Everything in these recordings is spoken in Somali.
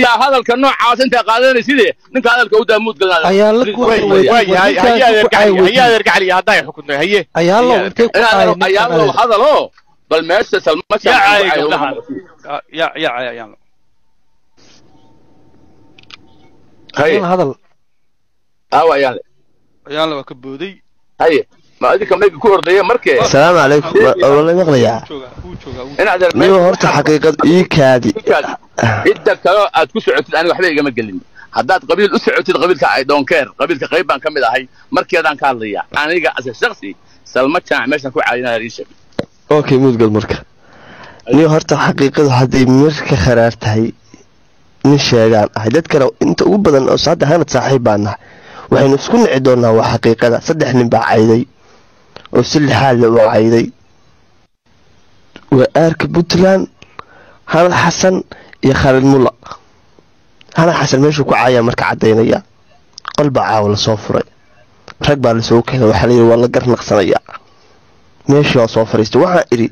Yaa hadalka noocaas intaa qaadanaysidee ninka hadalka u daa muud galnaa. Ayaa la ku haye adeer gacali, haye adeer gacali, hadday xukuntay, haye. Ayaalo intee ku Inaad ayaalo hadalo bal meesha Salma yaa caayay gabdhahan, yaa caayay ayaan. Haye hadal aawa ayaale. Ayaanla waa ka booday. Haye, ma adinka mayga ku ordaya markee? Asalaamu calaykum, waa la maqlayaa? Joogaa, wuu joogaa, wuu inaad Niyo horta xaqiiqad ii kaadi. Cidda kaloo aad ku socotid aniga waxba igama gelin. Haddaad qabiil u socotid qabiilka, I don't care, qabiilka qayb baan ka mid ahay. Markeedaan ka hadlaya aniga ase shaksi Salma Jaac meeshan ku caayinaya ii sheeg. Okay, mudgal marka. Niyo horta xaqiiqadu hadday marka kharaar tahay, nin sheegaan ahay dadkana inta ugu badan oo hadda hanad saaxiib baan nahay, waxaynu isku nici doonaa waa xaqiiqada. Saddex nin baa cayday oo si lixaad leh u cayday, waa aarka Puntland, Hanad Xasan iyo Khalid Mulla. Hanad Xasan meeshuu ku caayaa marka caddaynaya, qol baa caawa lasoo furay, rag baa lasoo keenay, waxaa layidhi waa la garnaqsanayaa. Meeshii waa soo fariistay, waxaan idhi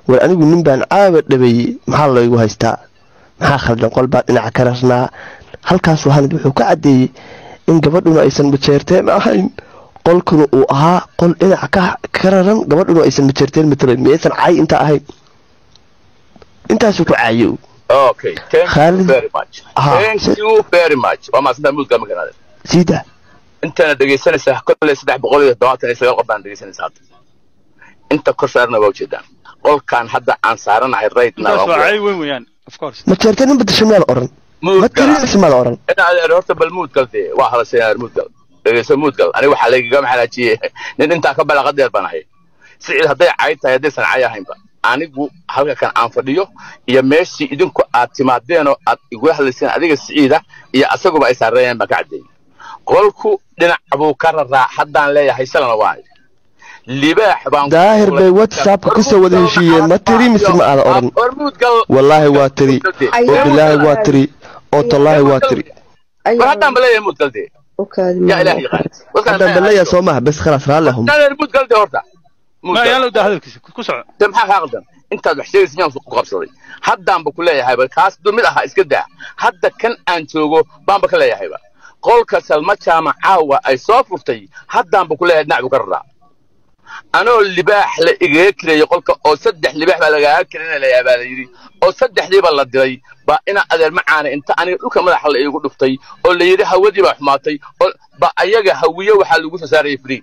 war anigu nin baan caawa dhabeeyey, maxaa laygu haystaa? Maxaa khaldan? Qol baa dhinaca ka rarnaa. Halkaasuu Hanad wuxuu ka caddeeyey in gabadhuna aysan majeerteen ahayn, qolkuna uu ahaa qol dhinaca ka raran, gabadhuna aysan majeerteen matalayn. Miyaysan cay intaa ahayn? Intaasuu ku caayay. Okay, thank you Khalid very much. Ha thank you very much, waa mahadsantahay. Muudgal markan adeer. Siida. Intana dhegaysanaysaa kolley 379 qof baan dhegaysanaysaa hadda, inta kor saarana waa ujeedaan qolkan hadda aan saaranahay right now. Intaas waa cay weyn weeyaan, of course. Majeerteen in badasho miyaa la oran? Ma Muudgal tirinaysa maa la oran? In adeer horta bal muudgal dee waa hadashay adeer, muudgal dhegayso, muudgal. Aniga waxaa laygaga maxalaajiyey nin intaa ka balaqa dheer baan ahay. Siciid, hadday cay tahay, haddaysan cay ahaynba, anigu halka kan aan fadhiyo iyo meeshii idinku aad timaadeenoo aad igula hadlayseen, adiga Siciida iyo asaguba ay saareeyeen, baan ka caddeeyey qolku dhinac buu ka raraa. Haddaan leeyahay shalana waa libaax baan ku Daahir fuulay. Bay WhatsAppka kusoo wada heshiiyeen, ma tiri mise ma aada oran? War muudgal. Wallaahi waa tiri, oo bilaahi waa tiri, oo tallaahi waa tiri. War haddaan ba leeyahay muudgal dee, yaa ilaah yaqaan. Haddaan balaya soo maha, bes khalaas, raalli hum. Adeer muudgal dee horta. Ma ayaanla u daa hadalkiisa ku soco. De maxaa kaa qaldan? Intaad wax sheegaysa miyaan ku qabsaday? Haddaanba ku leeyahayba kaas du mid ahaa iska daa, hadda kan aan joogo baanba ka leeyahayba qolka Salma Jaamac caawa ay soo furtay, haddaanba ku leeyahay dhinac buu ka raraa. Anoo libaax la igaga kireeyey qolka oo saddex libaax baa lagaaga kirinaya baa la yidhi, oo saddexdiiba la diray baa ina adeer macaana inta aniga dhulka madaxa la iigu dhuftay oo la yidhi hawadii baa xumaatay oo ba ayaga hawiye waxaa lagu soo saarayay free.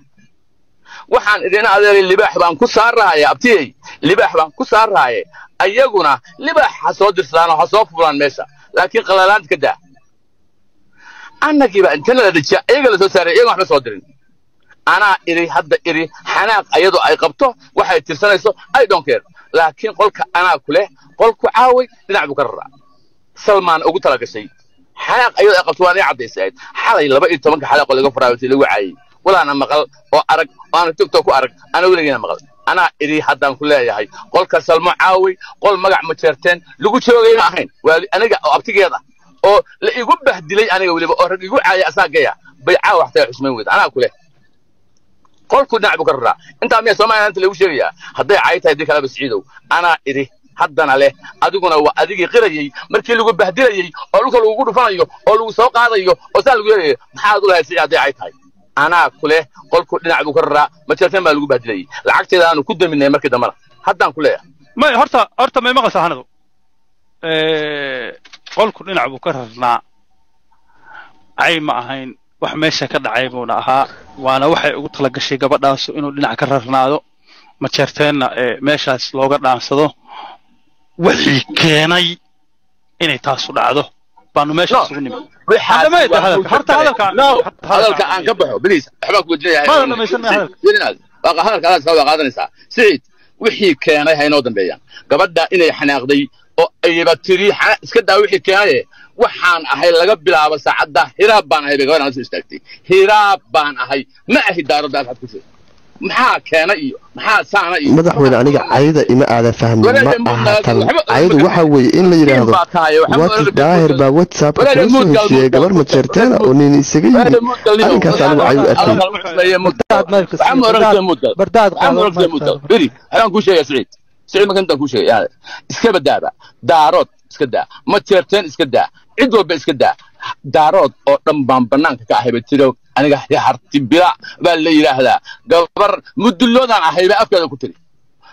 Waxaan idin adeeray libaax baan ku saarahaya abtiyey, libaax baan ku saarahaya, ayaguna libaax ha soo dirsadaan oo ha soo fulaan meesha, laakiin qalalaanta ka daa. Annagiiba intana la dejiya iyaga la soo saaray, iyaga waxba soo dirin. Anaa iri hadda iri xanaaq ayadoo ay qabto waxay tirsanayso, I don't care, laakiin qolka anaa ku leh qolku caaway dhinac buu ka raraa. Salmaan ugu tala gashay xanaaq ayadoo ay qabto waan ii caddaysay ahayd xalay 12-ka xalay qol laga furaayo lagu caayay, walaana maqal oo arag oo aana TikTok ku arag ana weligeena maqal. Anaa idhi haddaan ku leeyahay qolka Salmo caaway qol magac ma jeerteen lagu joogayna ahayn, waa aniga oo abtigeeda oo la igu bahdilay, aniga weliba oo rag igu caayay asaagaya bay caawa waxtaa xusmayn weyda. Anaa ku leh qolku dhinac buu ka raraa. Intaa miya Soomaaliya inta lagu sheegayaa hadday cay tahay dii kaleba? Siciidow, anaa idhi haddana leh, adiguna waa adigii qirayey markii lagu bahdilayey oo dhulka lagugu dhufanayo oo lagu soo qaadayo oo saa lagu yeelayo, maxaad u lahayd Siciid hadday cay tahay? Anaa ku leh qolku dhinac buu ka raraa, majeerteen baa lagu bahdilayey, lacagteeda aanu ku daminay markii dambena haddaan ku leeyahay. May horta may maqlaysaa hanadu? Qolku dhinac buu ka rarnaa, cay ma ahayn, wax meesha ka dhacay buuna ahaa, waana waxay ugu talagashay gabadhaasu inuu dhinac ka rarnaado, majeerteenna meeshaas looga dhaansado. Wixii keenay inay taasu dhacdo baanu meesha isugu nimid. Waxaas Hadda ma waa hadalka horta kale. Hadalka No, horta hadalka aan ka baxo please, waxbaan ku wejinayaa. Maada dhamaysan maya hadalka. Waa hadalka adaad waa qaadanaysaa Siciid. Wixii keenay ha inoo dambeeyaan, gabadha inay xanaaqday oo ayba tiri iska daa wixii keenaye, waxaan ahay laga bilaabo saacadda hiraab baan ahay bay gabadhan la soo istaagtay. Hiraab baan ahay, ma ahi daaradda aad ku sheegtay, maxaa keena iyo maxaa saana iyo Madaxweyne, aniga cayda ima aadan fahmin, ma aha tan caydu. Waxa weeye in la yidhaahdo wati Daahir baa WhatsAppka kula soo heshiiyey gabar majeerteena oo nin isaga yimi, arrinkaas anigu cay u arkay. Bardaad Waxaan kuu sheegaya Siciid, Siciid markan intaan kuu sheegay iska badaaba Daarood iska daa, ma jeerteen iska daa, cid walba iska daa, Daarood oo dhan baan bannaanka ka ahay bay tiri. Aniga Harti Bila baa la yidhaahdaa, gabar mudulloodaan ahay bay afkeeda ku tiri.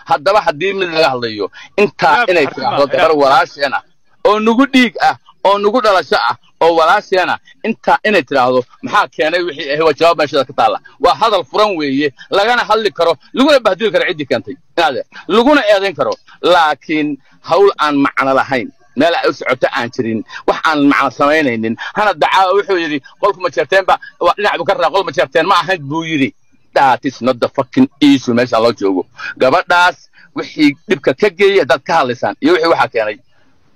Haddaba haddii mid laga hadlayo intaa inay tiraahdo gabar walaasheena oo nugu dhiig ah oo nugu dhalasho ah oo walaasheena intaa inay tiraahdo maxaa keenay wixii ahay, waa jawaab meeshada ka taalla. Waa hadal furan weeye, lagana hadli karo, laguna bahdili karo ciddii keentay inaade, laguna eedayn karo. Laakiin hawl aan macno lahayn, meel ay u socoto aan jirin, wax aan macno samaynaynin. Hana dacaa wuxuu yidhi qolku ma jeerteenba waa dhinac buu ka raa, qol ma jeerteen ma ahayn buu yidhi. That is not the fucking issue meesha loo joogo. Gabadhaas wixii dhibka ka geeyey haddaad ka hadlaysaan iyo wixii waxaa keenay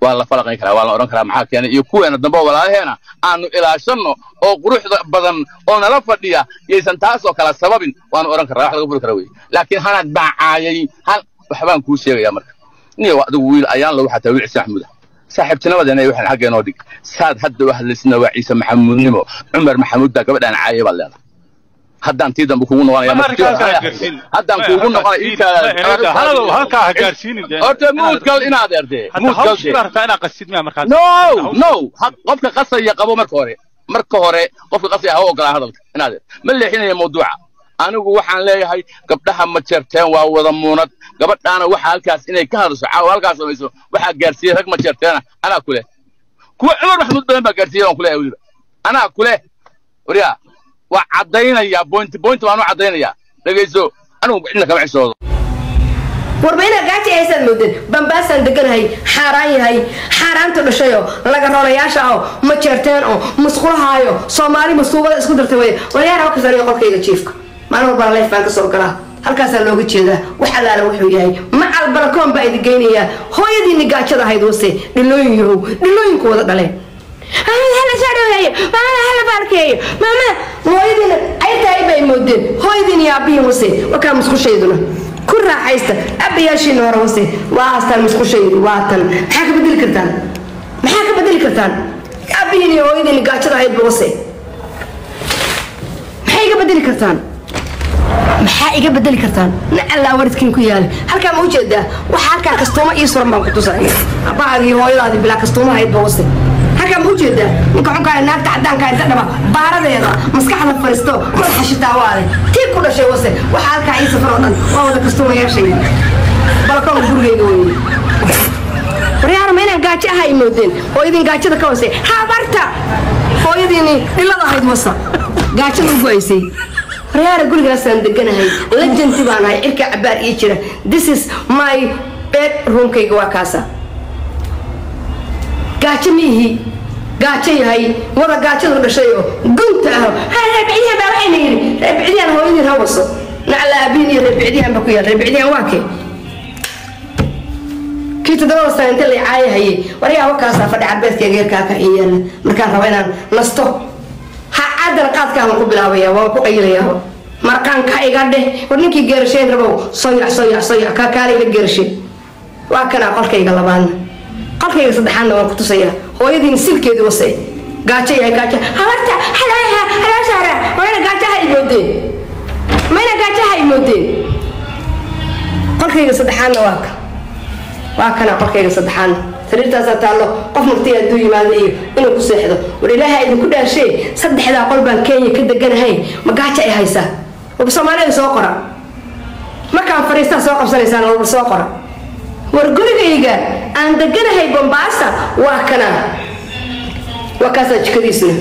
waa la falaqayn karaa, waa la odhan karaa maxaa keenay, iyo kuweena dambe oo walaalaheena aanu ilaashanno oo quruxda badan oo nala fadhiya yaysan taas oo kale sababin, waanu odhan karraa, wax laga furi kara weye. Laakiin hanaad baacaayay hal waxbaan kuu sheegayaa marka. Niyo adigu wiil ayaan lagu xataa wiil Ciise Maxamuud ah saaxiibtinimadeena waxaan xagga inoo dhig. Saad hadda u hadlaysna waa Ciise Maxamuudnimo. Cumar Maxamuud baa gabadhaan caayay baad leedahay. Haddaan tii dambe kugu noqonaya, haddaan kuugu noqonaya horta muudgal inaad erdee. No no, qofka qasaya qabo marka hore, marka hore qofka qasaya ha u ogolaa hadalka inaad er. Ma leexinaya mawduuca. Anigu waxaan leeyahay gabdhaha ma jeerteen waa wada muunad. Gabadhaana waxa halkaas inay ka hadasho caawa halkaas samayso waxaa gaarsiiyey rag ma jeerteena, anaa ku leh. Kuwa Cumar Maxamuud badan baa gaarsiiyey waan ku leeyahay weliba, anaa ku leh. Waryaa waa caddaynayaa, point point baan u caddaynayaa. Dhegayso, anigu cidna kama xishoodo. Warba inaad gaaji haysaad moodeen. Bambaasaan deganahay, xaaraan yahay, xaaraanta dhashayoo laga roolayaasha oo ma jeerteen oo musqulahaayo Soomaali masuubada isku dartay way. Waryaar ka sariyo qolkayga jiifka maalin walbana leef baan ka soo galaa, halkaasaa looga jeedaa wax allaala wuxuu yahay. Macal balakoon baa idin geynayaa. Hooyadiinni gaajada ahayd wase, dhilooyin yahow, dhilooyinku wada dhaleen. Maamada hala soo dhaweeyo, maamada hala baalkeeyo, maamada hooyadiina cayrtahay bay moodeen. Hooyadiina iyo aabbihiin wase, wakaa musqushayduna ku raaxaysta. Abbayaashiina hore wase, waa haastaan musqushaydu, waa tan. Maxaa ka bedeli kartaan? Maxaa ka bedeli kartaan? Aabbihiin iyo hooyadiina gaajada ahaydba wase, maxay iga bedeli kartaan? Maxaa iga bedeli kartaan? Nacallaa waridkiin ku yaala. Halkaa ma ujeedaa waxa halkaa kastuuma ii suran baan ku tusaya. Abbahaagii hooyadaadii bilaa kastuuma ahaydba wase. Halkaa ma ujeedaa ninka xunkaa, naagta caddaanka inta dhaba baaradeeda maskaxda fariisto madaxa shitaawaale tii ku dhashay wase. Waxa halkaa ii safar oo dhan waa wada kastuumayaashayda, balakoonka gurigayga weeye. Waryaar, ma inaan gaajo ahay moodeen? Hooyadiin gaajada ka wase, habarta hooyadiini dhilada ahayd wasa gaajada ugu haysay. Waryaara, gurigaasaan deganahay, lejanti baan ahay, cirka cabaar ii jira. This is my bed roomkayga, waa kaasa. Gaajo ma ihi, gaajo yahay wada gaajadu dhashayoo gunta ah. Reebicdihan baa waxayna yidhi reebicdihan hooyadiin ha waso, nacla aabihin iyo reebicdihan ba ku yaal. Reebicdihan waa kee? Kii 7da sana inta lay caayahayay. Waryaa, wakaasaa fadhi carbeedkayga yarkaa ka ii yaalla markaan rabo inaan nasto. Ha caddana qaadkaan ku bilaabaya, waan ku qayilayaa marqaanka iga dheh. War ninkii geerashayn rabow, soo yac, soo yac, soo yac, kaa kaalayla geerashay. Waa kanaa qolkayga labaadna, qolkayga saddexaadna waan ku tusayaa. Hooyadiin silkeedii wase, gaajo yahay gaajo. Habarta haloo saara, mayna gaajo ha imoodeen, mayna gaajo ha imoodeen. Qolkayga saddexaadna waa ka, waa kanaa qolkayga saddexaadna. Sariirtaasaa taallo, qof marti hadduu yimaado iyo inuu ku seexdo. War ilaaha idinku dhaashee, saddexdaa qol baan Kenya ka deganahay, ma gaajo ay haysaa? Warba Soomaalida soo qora, markaan fariistaa soo qabsanaysaan. Warba soo qora. War gurigayga aan deganahay Bombaasa waa kanaa, waa kaasaa jikadiisuna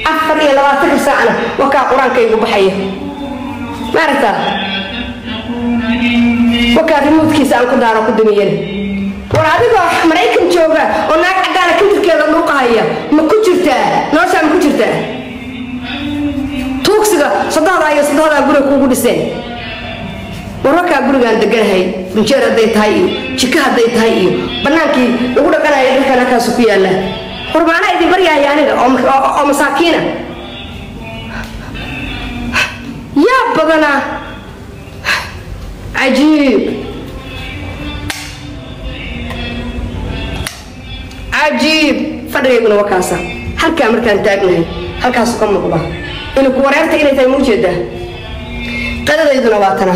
24ka saacna waa kaa qur-aankaygu baxaya. Maaragtaa, wakaa remotekiisa aan ku daaro ku damiyana. War adigoo Maraykan jooga oo naag caddaana kintirkeeda dhuuqahaya, ma ku jirtaa noloshaa? Ma ku jirtaa tuugsiga sodohdaa iyo sodohdaa guriga kuugu dhiseen? War wakaa gurigaan deganahay, runjeer hadday tahay iyo jiko hadday tahay iyo bannaankii lagu dhaqanaya dharkan halkaasu ku yaallaa. War maanaa idin baryaaya aniga oo masaakiina yaa badanaa. Cajiib, cajiib. Fadhigayguna waa kaasa. Halkaa markaan taagnahay halkaasu ka muuqda inuu ku wareerta inay tahay. Ma ujeedaa? Qadadayduna waa tana.